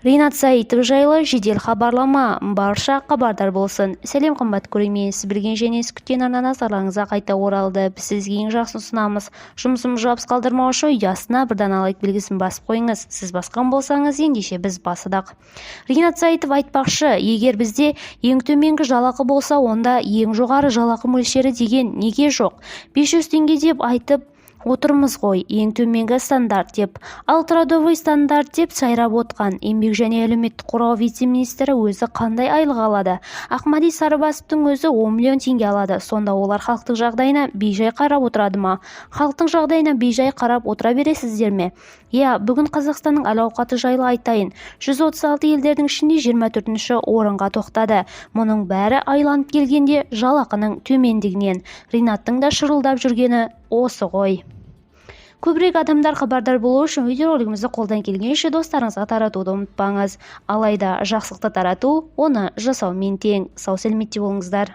Ринат Заитов жайлы жедел хабарлама: барша хабардар болсын! Сәлем, қымбат көрермен! Сіз білген және сіз күткен арна назарларыңызға қайта оралды. Біз сізге ең жақсысын ұсынамыз. Жұмысымызды жабыс қалдырмау үшін видео астына бір дана лайк белгісін басып қойыңыз. Сіз басқан болсаңыз, ендеше біз басыдық. Ринат Заитов айтпақшы, егер бізде ең төменгі жалақы болса, онда ең жоғары жалақы мөлшері деген неге жоқ? 500 теңге деп айтып отырмыз ғой ең төменгі стандарт деп. Ал трудовой стандарт деп сайрап отқан Еңбек және әлеуметтік қорғау вице-министрі өзі қандай айлық алады? Ақмади Сарыбасовтың өзі 10 миллион теңге алады. Сонда олар халықтың жағдайына бейжай қарап отырады ма? Халықтың жағдайына бейжай қарап отыра бересіздер ме? Иә, бүгін Қазақстанның әл-ауқаты жайлы айтайын. 136 елдердің ішінде 24-ші орынға тоқтады. Мұның бәрі айланып келгенде жалақының төмендігінен. Ринаттың да шырылдап жүргені осы ғой. Көбірек адамдар хабардар болу үшін видеоролигімізді қолдан келгенше достарыңызға таратуды ұмытпаңыз. Алайда жақсылықты тарату оны жасаумен тең. Сау сәлеметте болыңыздар.